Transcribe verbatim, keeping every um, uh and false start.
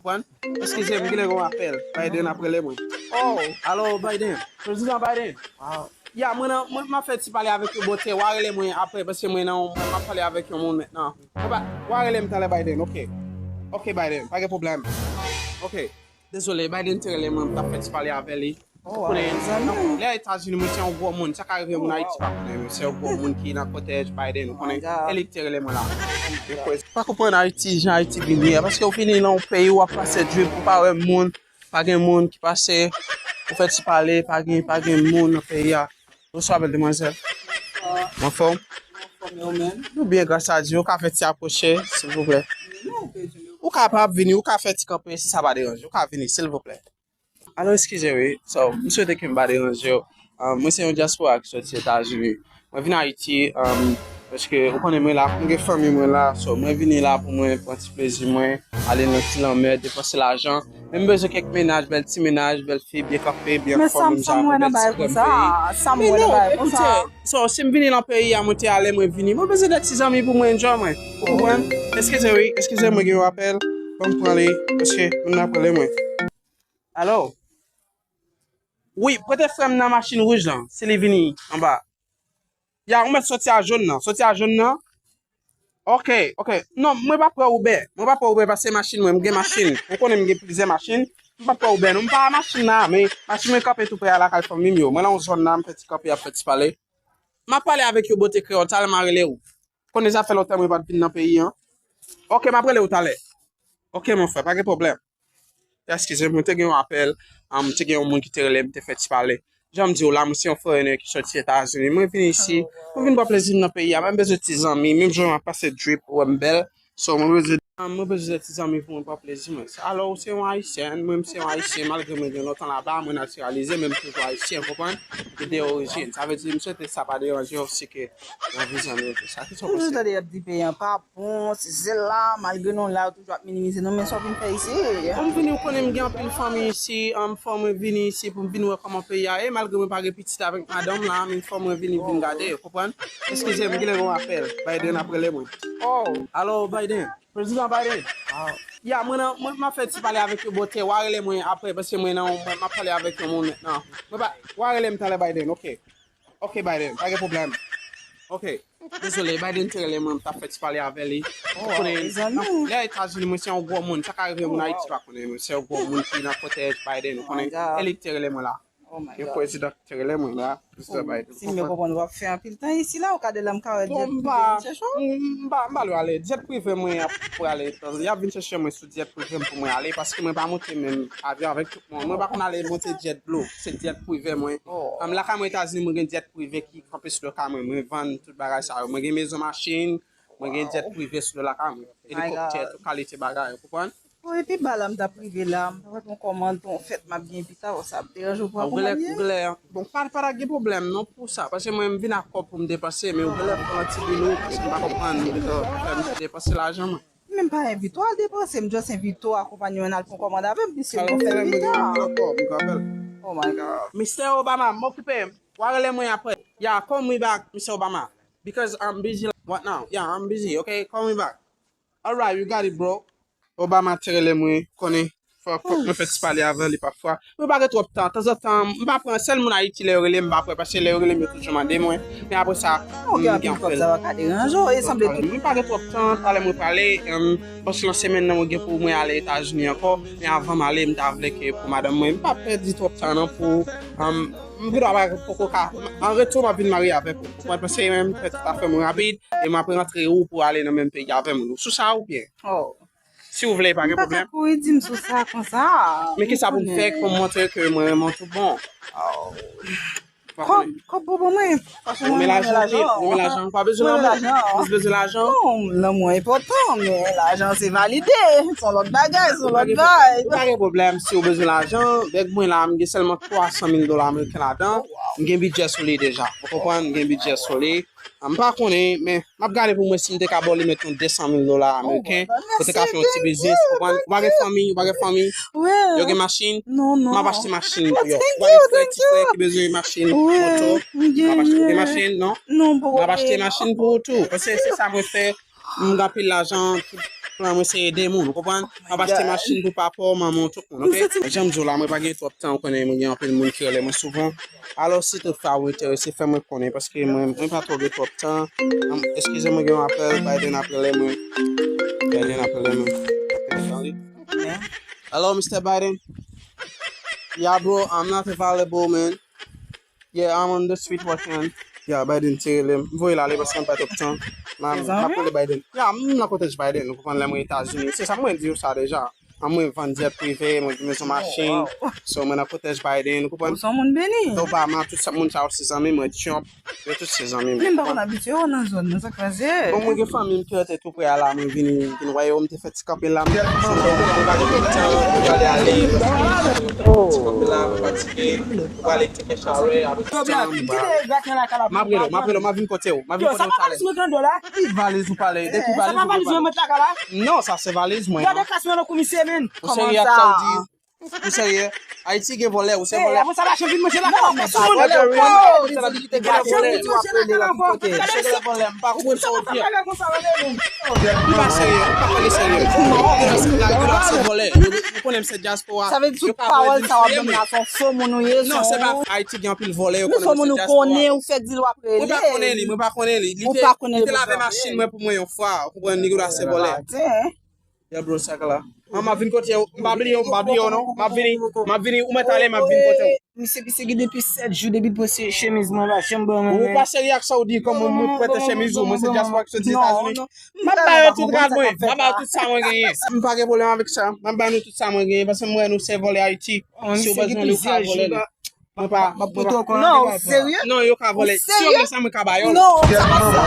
Konprann? Eskize m, genlè gen yon apèl. Biden ap rele mwen. Oh, alo, Biden. Prezidan Biden. Ya, mwen nan, mwen, m ap fè ti pale avèk yon bòtè. W a rele mwen apre, paske mwen nan, mwen, m ap pale avèk yon moun mentnan. Mwen pa, w a rele m talè, Biden, oke. Oke, Biden, pa gen pwoblèm. Oke. Dezole, Biden te rele mwen, m t ap fè ti pale avè li. Konnen, lè Etazini, mwen se yon gwo moun. Sa ka rive moun Ayiti pa konnen, mwen se yon gwo moun ki nan kotèj Biden, ou konnen. E li ki te rele mwen la. Pa konprann Ayiti, jan Ayiti vin ye a, paske w vini nan yon peyi, w ap pase drip, ou pa wè moun, pa gen moun ki pase, ou fè ti pale, pa gen, pa gen moun nan peyi a. Bonswa, bèl demwazèl. Anfòm? Nou byen, gras a Dye. Ou ka fè ti apwoche, silvouplè. Ou kapab vini, ou ka fè ti kanpe, si sa pa deranje. Ou ka vini, silvouplè. Alo, eskize, wi. So, m swete ke m pa deranje w. Ah, mwen se yon dyaspora ki soti Etazini. Mwen vin Ayiti, um, paske ou konnen mwen la, m gen fanmi mwen la. So, mwen vini la pou mwen pran ti plezi mwen, ale nan ti lanmè, depanse lajan. Men m bezwen kèk mennaj, bèl ti mennaj, bèl fi, byen kanpe, byen anfòm, menm jan avè bèl ti krèm peyi. Men non, ekoute, so, si m vini nan peyi a, mwen te ale, mwen vini. Mwen bezwen de ti zanmi pou mwen enjoy mwen. Ou konprann? Eskize, wi, eskize, mwen gen yon apèl. Ban m pran li, paske moun nan ap rele mwen. Alo? Wi, prete frè m nan machin wouj lan, si li vini anba. Ya, ou mèt soti a jòn nan, soti a jòn nan. Oke, oke. Non, mwen pa pran Uber. Mwen pa pran Uber paske machin mwen, m gen machin. Ou konnen m gen plizyè machin. M pa pran Uber, non, m pa machin nan, men machin mwen kanpe tou prè a lakay fanmi m yo. Mwen nan yon zòn nan, m fè ti kanpe, ap fè ti pale. M ap pale avèk yon bòtè kreyòl, talè m a rele w. Konnen sa fè lontan mwen pa t vin nan peyi an. Oke, m ap rele w talè. Oke, mon frè, pa gen pwoblèm. Eskize m, mwen te gen yon apèl, um, te gen yon moun ki te rele m, te fè ti pale. Jan m di w la, mwen se yon foreigner ki soti Etazini. Mwen vin isi, mwen vin pran plezi m nan peyi a. Mwen bezwen ti zanmi, menm jan m ap pase drip, ou wè m bèl. So, mwen bezwen, um, mwen bezwen ti zanmi pou mwen pran plezi mwen. Alò, ou se yon Ayisyen, mwen m se yon Ayisyen, malgre mwen gen lontan laba, mwen natiralize, men m toujou Ayisyen, konprann? Ki de orijin. Sa vle di, m swete sa pa deranje w, si ke w anvi zanmi w, tout sa. Kisa w panse? Toujou tande y ap di peyi an pa bon, sesi sela, malgre nou la, yo toujou ap minimize nou, men sa w vin fè isi? Bon, m vini, ou konnen m gen anpil fanmi isi, um, fò mwen vini isi pou m vin wè kòman peyi a ye, malgre mwen pa gen pitit avèk madanm la, men fò mwen vini vin gade, ou konprann? Eskize m, genlè gen yon apèl, Biden ap rele mwen. Oh, alo, Biden. Prezidan Biden. Ya, mwen nan, mwen, m ap fè ti pale avèk yon bòtè. W a rele mwen apre, paske mwen nan, mwen, m ap pale avèk yon moun mentnan. Mwen pa, w a rele m talè, Biden, oke. Oke, Biden, pa gen pwoblèm. Oke. Dezole, Biden te rele mwen, m t ap fè ti pale avè li. Ou konnen, lè Etazini, mwen se yon gwo moun. Sa ka rive moun Ayiti pa konnen, mwen se yon gwo moun ki nan kotèj Biden, ou konnen. E li ki te rele mwen la. Yon prezidan ki te rele mwen la, prezidan Biden. Si m byen konprann, w ap fè anpil tan isi la, ou ka de la m ka wè jet prive vin chèche w? M pa, m pa lwe ale. Jet prive mwen ap prale. Y ap vin chèche mwen sou jet prive m pou mwen ale, paske mwen pa monte menm avyon avèk tout moun. Mwen pa konn ale monte jet blo, se jet prive mwen. Lakay mwen Etazini, mwen gen jet prive ki kanpe sou do lakay mwen. Mwen vann tout bagay sa yo. Mwen gen mezon machin, mwen gen jet prive sou do lakay mwen. Elikoptè, tout kalite bagay, ou konprann? Bon, epi ba la m t ap rive la, m t ap fè yon kòmand pou yon fèt m ap gen pita, sa ap deranje w pou akonpanye? Ou genlè, ou genlè, bon, pa, pa ta gen pwoblèm non pou sa, paske mwen m vin ak kòb pou m depanse, men ou genlè pran ti bil ou, paske m pa konprann, ou gentan fè m depanse lajan mwen. Men m pa envite w al depanse, m just envite w akonpanye mwen al fè yon kòmand avè m, piske m gon fèt pita. Oh my God. Mister Obama, m okipe, w a rele mwen apre. Yeah, call me back, Mister Obama, because I'm busy right now. Yeah, I'm busy, okay? Call me back. Alright, you got it, bro. Obama te rele mwen, konnen, fòk, fòk mwen fè ti pale avè li pafwa. Mwen pa gen twòp tan, tanzantan, m pa pran, sèl moun Ayiti lè yo rele m, m pa pran, paske lè yo rele m, yo toujou mande mwen. Men apre sa, m gen anpil. Sa pa ka deranje w, e sanble tou. Mwen pa gen twòp tan, talè mwen prale, um, paske nan semèn nan, mwen gen pou mwen ale Etazini ankò. Men avan m ale, m ta vle ke pou madanm mwen, m pa pèdi twòp tan non pou, um, m gen dwa pa poko ka, an retou, m ap vin marye avèk ou. Mwen panse mwen fè tout afè mwen rapid, e m ap rantre ou pou ale nan menm peyi avè m. Sou sa ou byen? Oh. Si w vle, pa gen pwoblèm. M pa ka kouri di m sou sa konsa. Men kisa pou m fè pou m montre ke mwen renmen w tout bon? Oh. Kòb, kòb pou mwen. Ou renmen lajan, ou renmen lajan, ou pa bezwen lanmou. Ou bezwen lajan. Non, lanmou enpòtan, men lajan se valide. Se yon lòt bagay, se yon lòt bagay. Pa gen pwoblèm si w bezwen lajan. Bèg mwen la, m gen sèlman twa san mil dola ameriken ladan. M gen bidjè sou li deja. Ou konprann? M gen bidjè sou li. M pa konnen, men m ap gade pou mwen si m te ka ba w li met yon de san mil dola ameriken, pou te ka fè yon ti biznis, ou konprann? Ou pa gen fanmi, ou pa gen fanmi, yo gen machin, m ap achte machin pou yo. Ou pa gen frè, ti frè ki bezwen machin, moto, m ap achte, ou gen machin, non? M ap achte machin pou ou tou, paske se sa mwen fè, m gen anpil lajan, tout Plan mwen se ede moun, ou konprann? M ap achte machin pou papa w, manman w, tout moun, oke? Jan m di w la, mwen pa gen twòp tan, ou konnen mwen gen anpil moun ki rele mwen souvan. Alò, si toutfwa ou enterese, fè mwen konnen, paske mwen, mwen pa twò gen twòp tan. Am, eskize, mwen gen yon apèl, Biden ap rele mwen. Biden ap rele mwen. Hello, Mister Biden. Yeah, bro, I'm not available, man. Yeah, I'm on the street working. Yeah, Biden te rele m. M voye l ale paske m pa twòp tan. M ap rele Biden. Yeah, m nan kotèj Biden, ou konprann, lè mwen Etazini. Se sa mwen di w sa deja. An mwen vann jet prive, mwen gen mezon machin. So, mwen nan kotèj Biden, ou konprann? Ou se yon moun beni. Obama, tout sa, moun sa yo se zanmi mwen, Trump, yo tout se zanmi mwen. Men m pa konn abitye w nan zòn nan, sa kraze. Bon, mwen gen fanmi m ki rete tou prè a la, mwen vini, vin wè yo, m te fè ti kanpe la, m te fè ti kanpe la, m pa gen tan pou pale ale, ti kanpe la, m fatige, m pale tcheke chawè, apre sa, m ap rele w, m ap rele w, m ap vin kote w, m ap vin kote w talè. Ki valiz ou pale? De ki valiz ou pale? Non, sa se valiz mwen. Ou serye ak sa w di? Ou serye? Ayiti gen vòlè, ou se vòlè. Apre sa, lajan vin manje lakay la, sou moun. Vòlè, wi. Lajan vin manje lakay la ankò. Gade misye. Vòlè, m pa konprann sa w di a. M pa serye, m pa pale serye. Nèg yo la se vòlè. Yo, yo konnen m se dyaspora. Sa vle di tout pawòl sa w ap ban m la, se yon fo moun ou ye. Non, se pa Ayiti gen anpil vòlè, yo konnen m se dyaspora. Ou fè di l w ap rele. Mwen pa konnen li, mwen pa konnen li. Li te, li te lave machin mwen pou mwen yon fwa, ou konprann, nèg yo la se vòlè. Yeah, bro, sa k la. An, m ap vin kote w. M pa bliye w, m pa bliye w, non. M ap vini, m ap vini, ou mèt ale, m ap vin kote w. Misye, misye gen depi sèt jou, depi l pran chemiz mwen, pa janm ban mwen. Ou pa serye ak sa w di, kòman mwen prete chemiz ou, mwen se dyaspora ki soti Etazini. M ap ba yo tout rad mwen, m ap ba yo tout sa mwen genyen. M pa gen pwoblèm avèk sa. M ap ba nou tout sa mwen genyen, paske m wè nou se vòlè Ayiti. Si w bezwen li, ou ka vòlè li. Mwen pa, mwen pa. Non, ou serye? Non, yo ka vòlè. Si yo gen sa, mwen ka ba yo l. Non, sa pa sa.